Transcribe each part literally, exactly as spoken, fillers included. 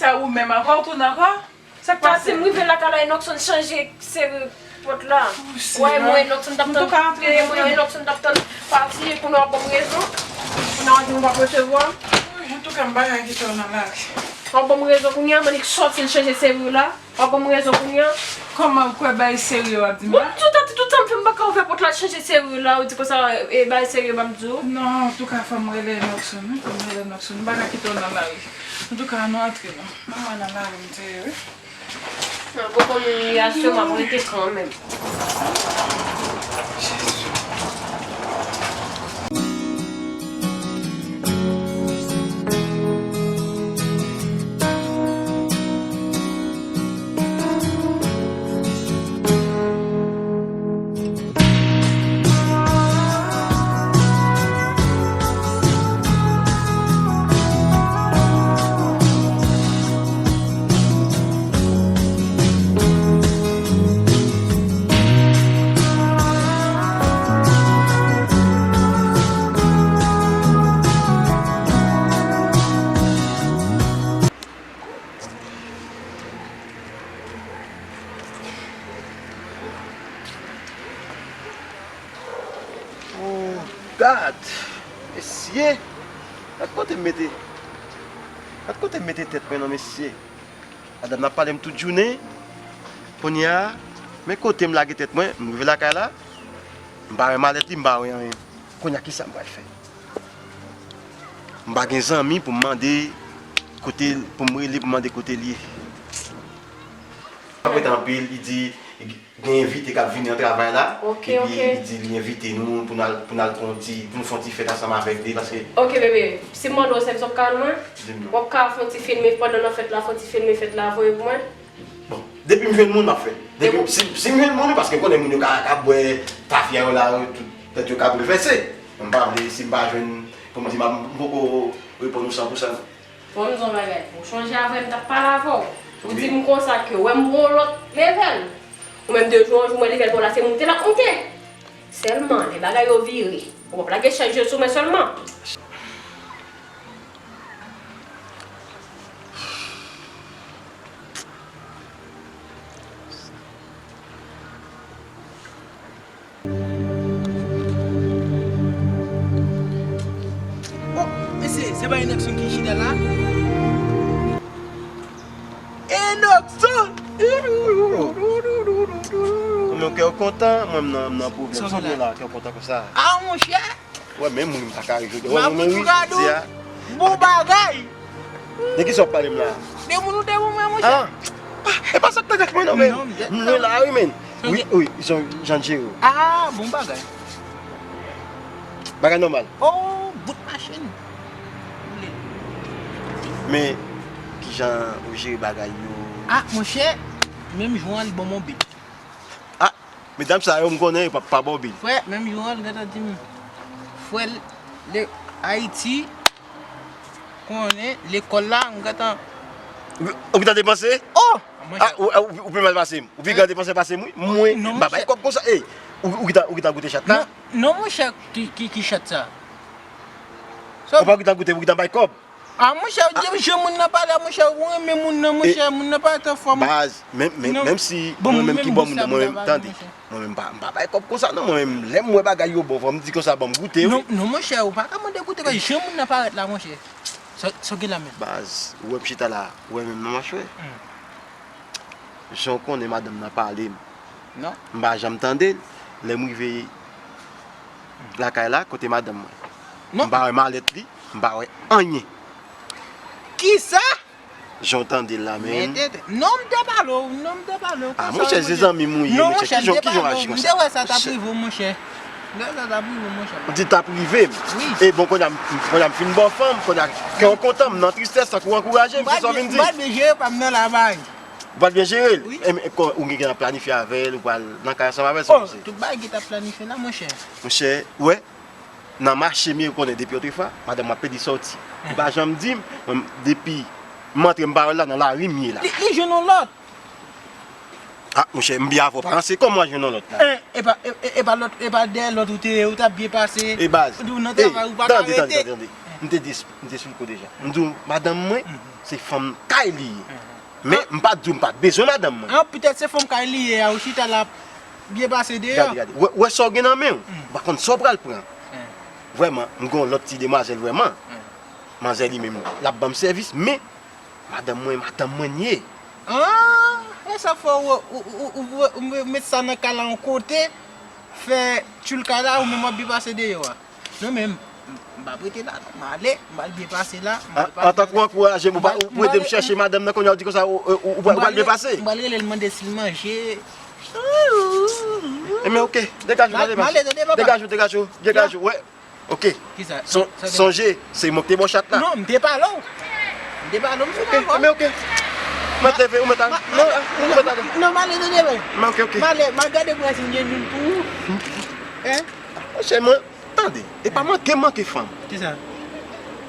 Ou menm ankò, ou tounen ankò? Sa k pase? M rive lakay la, Enockson chanje seri pòt la. Wè, mwen, Enockson t ap tann. Mwen, Enockson t ap tann pati, kounye a w ap ban m rezon. Kounye a w di m w p ap resevwa. Antouka, m pa ka kite w nan lari. W ap ban m rezon kounye a, m annik sòti l chanje seri la. W ap ban m rezon kounye a. Kòman ou kwè bay seri yo ap di m la? Bon, tout an, tout an m fè m pa ka ouvè pòt la, chanje seri la, ou di konsa, e, bay seri yo pa m di w. Non, antouka, fò m rele Enockson, wi, fò m rele Enockson. M pa ka kite w nan lari. Antouka, ann antre non. Mwen nan lari m te ye, wi. Nan bon kominikasyon, m ap rete kanmenm. Oh, gad! Mesye! Gad kote m mete, gad kote m mete tèt mwen non, mesye. Madanm nan ap pale m tout jounen. Kounye a, men kote m lage tèt mwen, m rive lakay la, m pa wè malèt li, m pa wè anyen. Kounye a, kisa m pral fè? M pa gen zanmi pou m mande kote, pou m rele, pou m mande kote l ye. Apre tan anpil, li di, gen envite k ap vini nan travay la, epi li di li envite nou pou n al, pou n al pran yon ti, pou nou fè yon ti fèt ansanm avèk li, paske... Ok, bebe, si m mande w sèvis, w ap ka al mwen? Di m non. W ap ka fè yon ti filme pandan nan fèt la, fè yon ti filme fèt la, voye pou mwen? Bon, depi m jwenn moun, m ap fè. Depi, si, si m jwenn moun, wi, paske m konnen moun yo ka, ka bwè tafya yo la, tout tèt yo ka boulvèse. M pa vle, si m pa jwenn, pou m di m ap, m poko reponn ou san pou san non. Bon, m di w yon bagay. Ou chonje avè m t ap pale avè w? Ou di m konsa ke w wè m pran yon lòt levèl. Ou menm de jou an jou, mwen levèl pa w la se moute l ap moute. Sèlman, lè bagay yo vire, ou p ap lage chaj yo sou mwen sèlman. Oh, mesye, se pa Enockson ki chita la? Enockson! Mwen kè w kontan, mwen m nan, m nan pwoblèm. Sa w gen la, kè w kontan konsa? Ah, monchè! Wè, men moun m pa ka rive. Wè, mwen wi, di a. Bon bagay! De kisa w ap pale m la? De moun ou te pou mwen, monchè. Ah! E pa sa k te dèk mwen non, men. Non, m la wi, men. Wi, wi, jan, jan jere w. Ah, bon bagay. Bagay nòmal. Oh, bout machin. Men, kijan ou jere bagay yo? Ah, monchè, menm jou an, li ban m yon bit. Ah, medam sa yo, m konnen yo p ap pa ba w bil. Frè, menm jou an, l gentan di m, frè, l, le, Ayiti, konnen, lekòl la, m gentan... Ou, ou gentan depanse? Oh! Ah, ou, ou, ou pi mal pase m. Ou pi gran depansè pase m, wi. Mwen, m pa bay kòb konsa. Ey, ou, ou gentan, ou gentan goute chat la? Non, non, monchè, ki, ki, ki chat sa? Ou pa gentan goute, ou gentan bay kòb? Ah, monchè, jan moun nan pale a, monchè, ou renmen moun nan, monchè, moun nan pale twò fò, monchè. Baz, menm, menm, menm si mwen menm ki bò moun nan, mwen menm, tande, mwen menm pa, m pa bay kòb konsa non, mwen menm, lè m wè bagay yo bon, fò m di konsa, ban m goute, wi. Non, non, monchè, ou pa ka mande goute, paske jan moun nan parèt la, monchè. Sa, sa w gen la menm? Baz, ou wè m chita la, ou wè menm nan machwè. Jan w konnen madanm nan pale m. Non. M pa janm tande l. Lè m rive lakay la, kote madanm mwen. Non. M pa wè malèt li, m pa wè anyen. Kisa? Jan w tande l la, men. Non, m te pale w, non, m te pale w. Ah, monchè, se zanmi m ou ye, monchè, kijan, kijan w aji konsa? M te wè sa t ap rive w, monchè. M te wè sa t ap rive w, monchè. Ou di t ap rive m? Wi. E bon, kounye a, kounye a m fin ba w fanm, kounye a kè w kontan, m nan tristès, tankou w ankouraje m, se sa w vin di? M pral byen jere pa m nan la baz. Ou pral byen jere l? Wi. E, e, kon, ou gentan planifye avè l, ou pral nan kay ansanm avè l, sa w panse? Oh, tout bagay gentan planifye la, monchè. Monchè, ou wè, nan mache m ye, ou konnen depi otrefwa, madanm mwen ap pede sòti. Li pa janm di m, mwen, depi m antre m pa wè l la, nan lari m ye la. Li, li jwenn yon lòt. Ah, monchè, m byen avè w, pa ranse, kòman w jwenn yon lòt la? Eh, e pa, e, e, e pa lòt, e pa dèyè lòt ou te ye, ou t ap byen pase. E baz. Ou nan travay, ou pa ka rete. Tande, tande, tande, tande. M te di, m te esplike w deja. M di w, madanm mwen, se fanm kay li ye. Men, m pa t di w m pa t bezwen madanm mwen. An, petèt se fanm kay li ye a, ou chita la, byen pase deyò. Gade, gade. Wè, wè sa w gen nan men w. M pa konn sa w pral pran. Vrèman, m gen yon lòt ti demwazèl vrèman. Manzè li menm, l ap ban m sèvis, men madanm mwen, madanm mwen li ye. Ah, e sa fè w, ou, ou, ou, ou, ou met sa nan kay la yon kote, fè tchoul kay la, ou menm w ap byen pase deyò a. Non, men m, m, m p ap rete la, non. M ale, m pral byen pase la, m pral pase. Antanke w ankouraje m, ou pa, ou ede m chèche madanm nan, kounye a w di konsa, ou, ou, ou pral byen pase. M pral rele l mande si l manje. Enben, oke, degaje w, degaje w, degaje w, degaje w, wè. Oke. Kisa? Sonje, se mwen ki te ba w chat la. Non, m te pale w. M te pale w, m fè w. Enben, oke. Mwen te leve, ou mèt ale. Non, ou mèt ale. Non, m ale, tande, men. Enben, oke, oke. M ale, m al gade pou wè si m gen youn pou ou. Hein? Monchè, mwen, tande, e pa manke manke fanm. Kisa?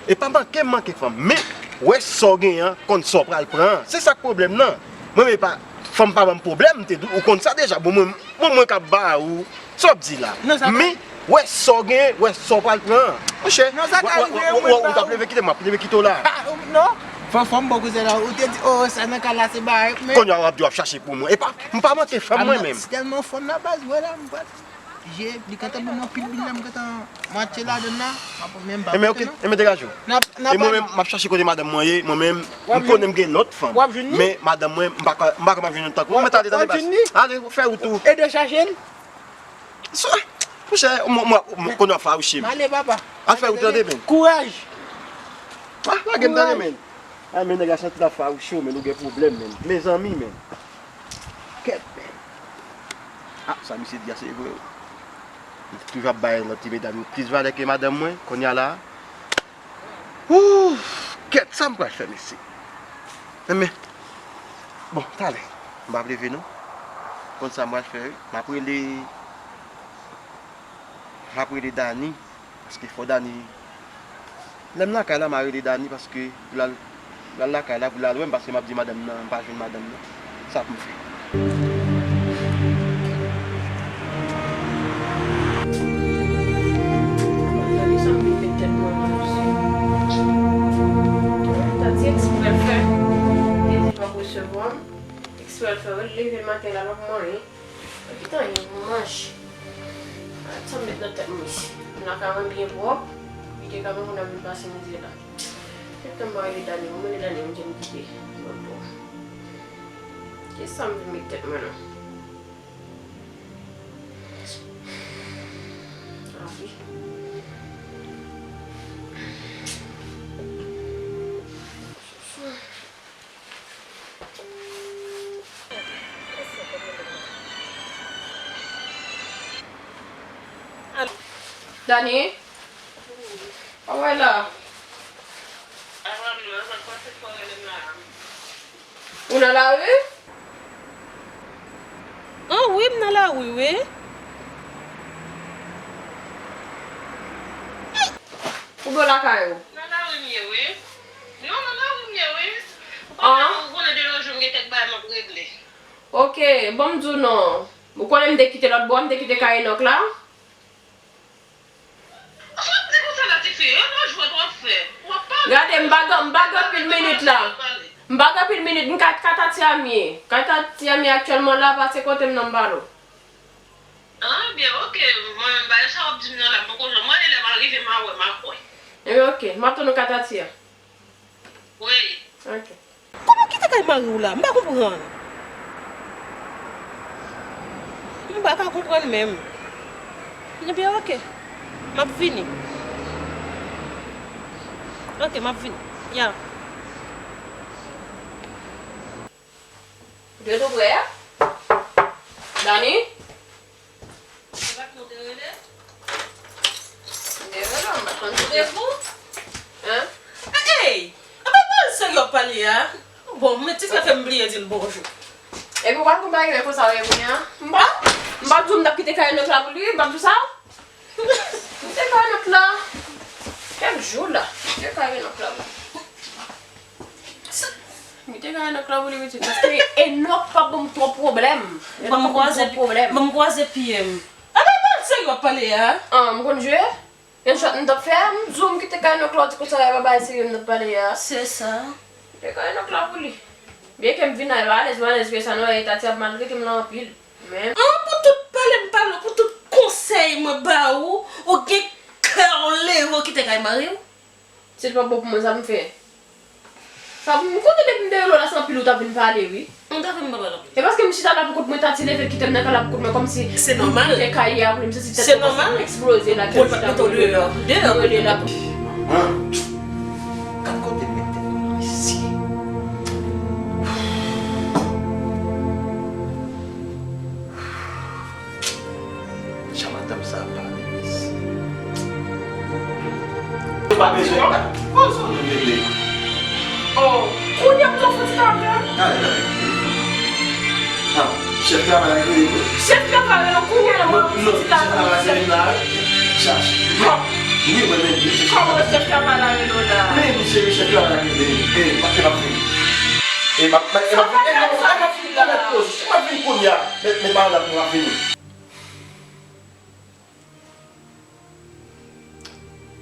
E pa manke manke fanm. Men, wè sa w genyen an, konn sa w pral pran an. Se sa k pwoblèm nan. Mwen, men pa, fanm pa ban m pwoblèm, m te di w, ou konn sa deja. Bon, mwen, mwen, mwen k ap ba ou, sa w ap di la. Men, wè sa w genyen, wè sa w pral pran an. Monchè, wè, wè, wè, wè, ou t ap leve kite m, m ap leve kite w la. Non, fò, fò m ba w konsèy la. Ou te di, oh, sa nan kay la, se bagay, men. Kounye a, w ap di w ap chache pou mwen. E pa, m pa manke fanm mwen menm. Se tèlman fanm nan baz, wè la, m pral Je, li gentan ban m anpil bil la, m gentan matche ladann la. M ap menm ba. Enben, oke, enben degaje w. E mwen menm, m ap chache kote madanm mwen ye, mwen menm, m konnen m gen lòt fanm. Men madanm mwen, m pa ka, m pa ka m ap jwenn yon tankou. Mwen tande, tande baz. Ale, fè wout ou. E dechaje l. Monchè, mwen, mwen, mwen konnen w ap fawouche m. M ale, papa. Al fè wout ou, tande, men. Kouraj. Ah, lage m, tande, men. Ah, men nèg la santi l ap fawouche w, men nou gen pwoblèm, men. Mezanmi, men. Kèt, men. Ah, sa misye di a se vre wi. Li toujou ap bay lòt ti medam yo plis valè ke madanm mwen, kounye a la. Ooh, kèt, sa m pral fè, mesye? Enben, bon, talè, m p ap leve non. Konn sa m pral fè wi. M ap rele, m ap rele Dani. Paske fò Dani, lè m lakay la, m a rele Dani paske pou l al, pou l al lakay la, pou l al wè m, paske m ap di madanm nan, m pa jwenn madanm nan. Sa pou m fè? Gade sa m vin met tèt mwen nan, mesye. Tati, sa m pral fè? Dezi p ap resevwa m. Eksprè l fè, leve maten la, l ap manje. Epi tan, yon manch. Sa m met nan tèt mwen isi. M lakay mwen byen pwòp. Li te ka mwen pou n ap vin pase midi la. Kèt tan m pa rele Dani, mwen rele Dani, m di m kite. Mwen bon. Kisa m vin met tèt mwen nan? Ah wi. Dani? Kòman w la? Ou nan lari? An wi, m nan lari, wi. Ou bò lakay ou? Nan lari m ye, wi. Non, nan lari m ye, wi. Ou konnen, ou konnen de nos jours m gen kèk bagay m ap regle. Oke, bon, m di w non. Ou konnen m te kite lòt bò, m te kite kay Enòk la. Sa w ap di konsa la, tifi? E lòt jwèt w ap fè. W ap pale. Gade, m pa gen, m pa gen anpil minit la. M pa gen anpil minit, m kay, kay Tati a m ye. Kay Tati a m ye aktyèlman la, pase kote m nan m pale w. Ah, byen, oke. Mwen menm, bagay sa w ap di m nan la, m poko jwenn. Mwen, lè m a rive, m a wè, m a kwè. Ebyen, oke. M ap tann ou kay Tati a. Wi. Oke. Kòman w kite kay mari w la? M pa konprann. M pa ka konprann menm. Ebyen, oke. M ap vini. Oke, m ap vini. Ya. Ou te tou prè a? Dani? Se pa t mwen te rele? M te rele w, m pa t konn si se pou. Hein? Ey! Anben, pale serye w ap pale a. Bon, men ti frè fè m bliye di l bonjou. Epi w pa t konn bagay konsa w ye kounye a? M pa, m pa t di w m t ap kite kay Enòk la pou li, m pa t di w sa? M te kay Enòk la. Kèk jou la. M te kay Enòk la. Mete kay Enòk la pou li pitit, paske Enòk p ap ban m twòp pwoblèm. Enòk p ap ban m twòp pwoblèm. Ban m kwaze pye m. Anben, pale serye w ap pale a. An, m konn jwe? Yon chòt m t ap fè a, m di w m kite kay nonk la, w di konsa e pa bagay serye m t ap pale a. Se sa. M kite kay nonk la pou li. Byenke m vin alèz, m alèz ke sa non, e Tati ap maltrete m la anpil. Men. An, pou tout pale m pale w, pou tout konsèy mwen ba ou, ou gen kè w leve w kite kay mari w? Si l pa bon pou mwen, sa m fè? Sa pou m konnen depi m te rele w la, se anpil ou t ap vin pale, wi. M ta vin pale anpil. E paske m chita la pou kont mwen, Tati leve l kite m nan kay la pou kont mwen, kòmsi m kite kay a pou li, m santi tèt mwen kòmsi pou eksploze la, kè m chita pou rele la. Manman, gad kote m met tèt mwen nan mesye. Jan madanm sa ap pale, mesye. Ou pa bezwen. Poze w nou regle. Oh, kounye a pou w fè ti travay. Gade, gade. Ah, chèf travay la ki rele nou. Chèf travay la, kounye a la, mwen fè ti travay. Chèf travay la ki rele m la, wi. Chache. Wi, mwen menm, wi, se chèf travay. Kòman chèf travay la rele w la? Men, misye, wi, chèf travay la ki rele m. E, m ap, e, m ap vini. E, m ap, e, m ap vini. E, non, e, m ap vini. M ap vini kounye a. Men, men, pa la, m ap vini.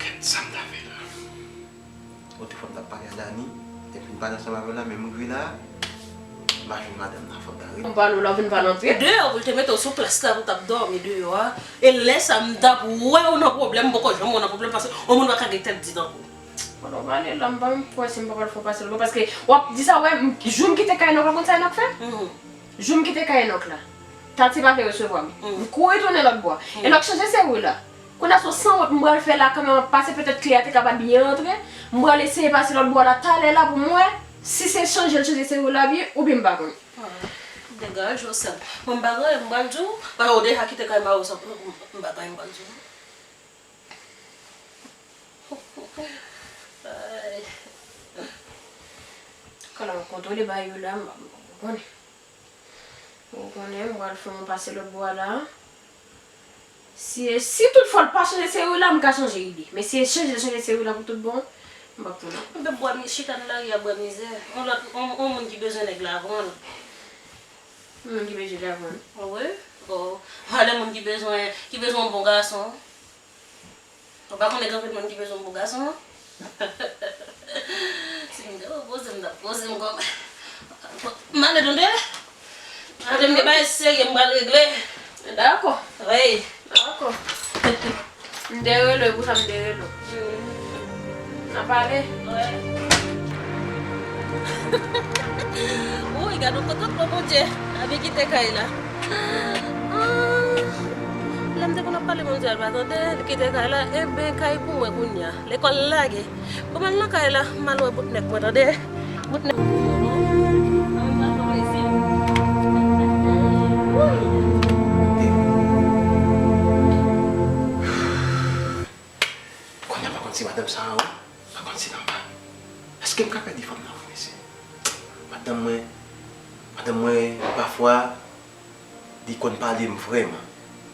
Kèt, sa m ta fè la? Otrefwa m t ap pale a Dani, epi m pale ansanm avè l la, men m rive la, m pa jwenn madanm nan, fò m ta rele. M pale w la, w vin pale antre. Deyò, pou l te mete w sou plas la, pou w t ap dòmi deyò a. E lè sa, m t ap wè w nan pwoblèm, m poko janm wè w nan pwoblèm, paske yon moun pa ka gen tèt di tankou w. Pandan w pale la, m pa menm kwè si m pa pral fè w pase lòt bò, paske w ap di sa, w wè, m, jou m kite kay nonk la, konn sa Enòk fè? Jou m kite kay Enòk la, Tati pa vle resevwa m. M kouri tounen lòt bò. Enòk chanje seri la. Kounye a se yon sanwont m pral fè la kanmenm, m ap pase, petèt kle a te ka pa byen rantre. M pral eseye pase lòt bò la talè la pou m wè si se chanje l chanje seri la byen oubyen m pa konn. Ah, degaje w sèl. Bon, m pa gen anyen m pral di w, paske w deja kite kay mari w san, m pa gen anyen m pral di w. Ay. Kòman m kontwole bagay yo la, m pa konnen. Ou konnen, m pral fè yon pase lòt bò a la. Si, si tout fwa l pa chanje seri la, m ka chanje ide. Men si e chanje, chanje seri la pou tout bon, m p ap pran non. M te bwè mi-, chita nan lari a bwè mizè. Yon lòt, yon, yon moun ki bezwen nèg la avan l. Yon moun ki bezwen nèg la avan l? Wi. Oh. Valè moun ki bezwen, ki bezwen yon bon gason. Ou pa konnen gen anpil moun ki bezwen yon bon gason, non? Si m te poze, m t ap poze m kòm. M ale tande. Tande m gen bagay serye m pral regle. Dakò. Wi. Dakò. M te rele w, pou sa m te rele w. N a pale. Wi. Woy, gade yon kote pran Bondye. Abi kite kay la. Ah, lè m te konn ap pale Bondye, l pa tande, l kite kay la. Enben, kay pou mwen kounye a. Lekòl lage. Bon, m al nan kay la, m al wè bout nèg mwen, tande. Bout nèg. Kounye a, m pa konn si madanm sa a, wi. M pa konn si l anba. Èske m ka pèdi fanm nan vre, mesye? Madanm mwen, madanm mwen, pafwa, li konn pale m vrèman.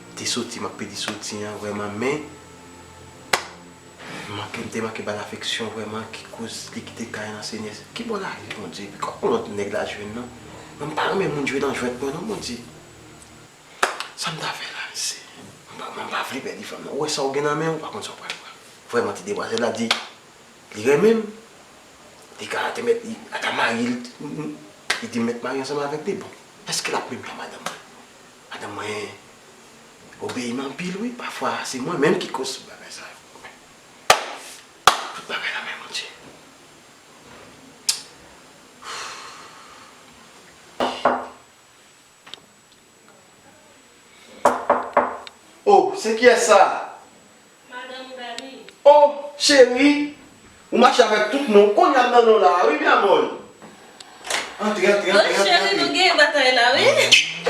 Li te soti, m ap pedi soti an vrèman, men manke, m te manke ba l afeksyon vrèman, ki koz li kite kay lan, Senyè. Ki bò l ale, Bondye? Epi kòman lòt nèg la jwenn non? Mwen, m pa renmen moun jwe nan jwèt mwen non, Bondye. Sa m ta fè la, mesye? Mwen pa, mwen pa vle pèdi fanm nan. Ou wè sa w gen nan men w, ou pa konn sa w pral pran. Vrèman, ti demwazèl la di li renmen m. Li ka te mèt, li ata mari l, li di m mèt marye ansanm avèk li. Bon, èske l ap menm jan madanm mwen? Madanm mwen obeyi m anpil, wi. Pafwa, se mwen menm ki koz bagay sa yo. Tout bagay nan men Bondye. Oh, se kiyès sa? Madanm Dani. Oh, cheri, ou mache avèk tout non. Kounye a m nan non la, wi, mi amor. Antre, antre, antre, antre, antre. Oh, cheri, nou gen batay la, wi.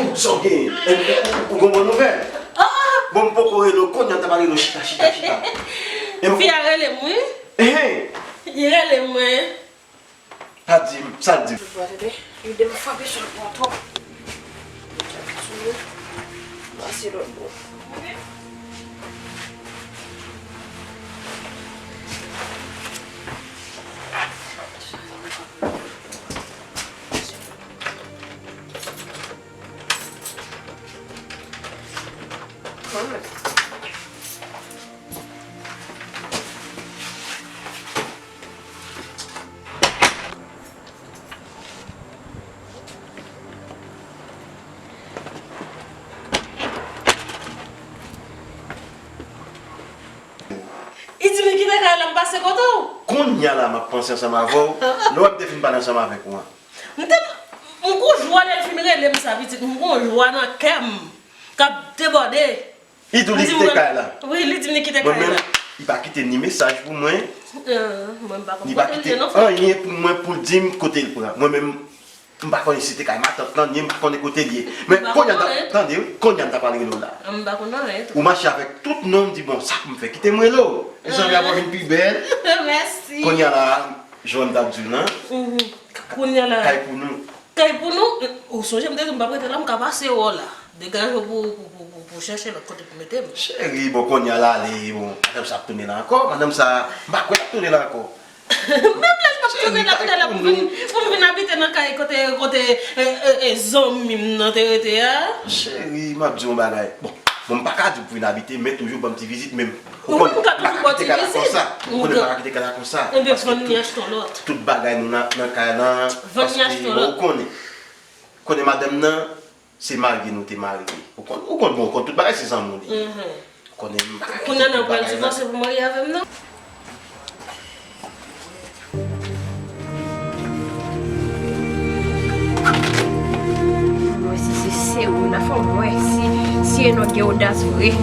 Oh, sa w gen? Eh, ou, ou, ou gon bon nouvèl? Ah! Bon, m poko rele w, kounye a m ta pral rele w chita, chita, chita. Fi a rele m, wi. Ehe. Li rele m, wi. Sa di m, sa di m. Ede m frape sou lòt bò twòp. Pase lòt bò. Kanmenm. Kote w? Kounye a la, m ap panse ansanm avè w. Lè w te fin pale ansanm avèk ou an. M te, m gon jwa lè l fin rele m sa, pitit. M gon jwa nan kè m k ap debòde. Li di w li kite kay la. Wi, li di m li kite kay la. Mwen menm, li pa kite ni mesaj pou mwen, ni pa kite anyen pou mwen pou l di m kote l pran. Mwen menm, m pa konnen si se te kay matant lan, ni m pa konnen kote l ye. Men kounye a, tande, wi, kounye a m ta pral rele w la. Ou mache avèk tout non, m di, bon, sa pou m fè? Kite m rele w. Zanmi a vin pi bèl. Mèsi. Kounye a la, jan m t ap di w lan. Kounye a la. Kay pou nou. Kay pou nou, ou sonje m te di w m p ap rete la, m ka pase wè w la. Degaje w pou, pou, pou, pou, pou chèche lòt kote pou mete m. Cheri, bon, kounye a la, ale, bon, madanm sa ap tounen la ankò, madanm sa, m pa kwè l ap tounen la ankò. Menm lè l p ap tounen la toutalè pou m vin, pou m vin abite nan kay kote, kote, e, e, e, zanmi m nan te rete a. Cheri, m ap di w yon bagay. Bon, bon, m pa ka di w pou vin abite, men toujou ban m ti vizit, men Ou konnen m pa ka toujou ba w ti vizit. Ou konnen m pa ka kite kay la konsa. Enben, vann li achte yon lòt. Tout bagay nou nan, nan kay lan. Vann li achte yon lòt. Ou konnen. Konnen madanm nan, se marye nou te marye. Ou konn, ou konn, bon, ou konn tout bagay se zanmi w li ye. Ou konnen m pa ka kite tout bagay lan. Kounye a nan pral divòse pou marye avè m nan? Mwen si se seri la, fò m wè si, si Enòk gen odas vre.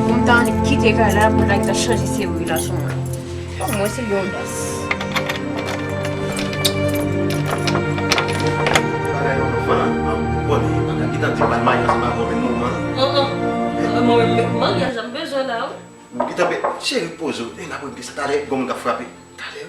Pou m ta annik kite kay la, pou l ta chanje seri la sou mwen. Fò m wè si l gen odas. Bagay nan anfan, an, ou konnen, bagay ki tan di mal maryaj, se pa bon menm moman. An, an. Mwen menm, maryaj la m bezwen la, wi. Ou gentan be-, cheri, poze w. E, n ap regle sa talè, gon moun k ap frape. Talè.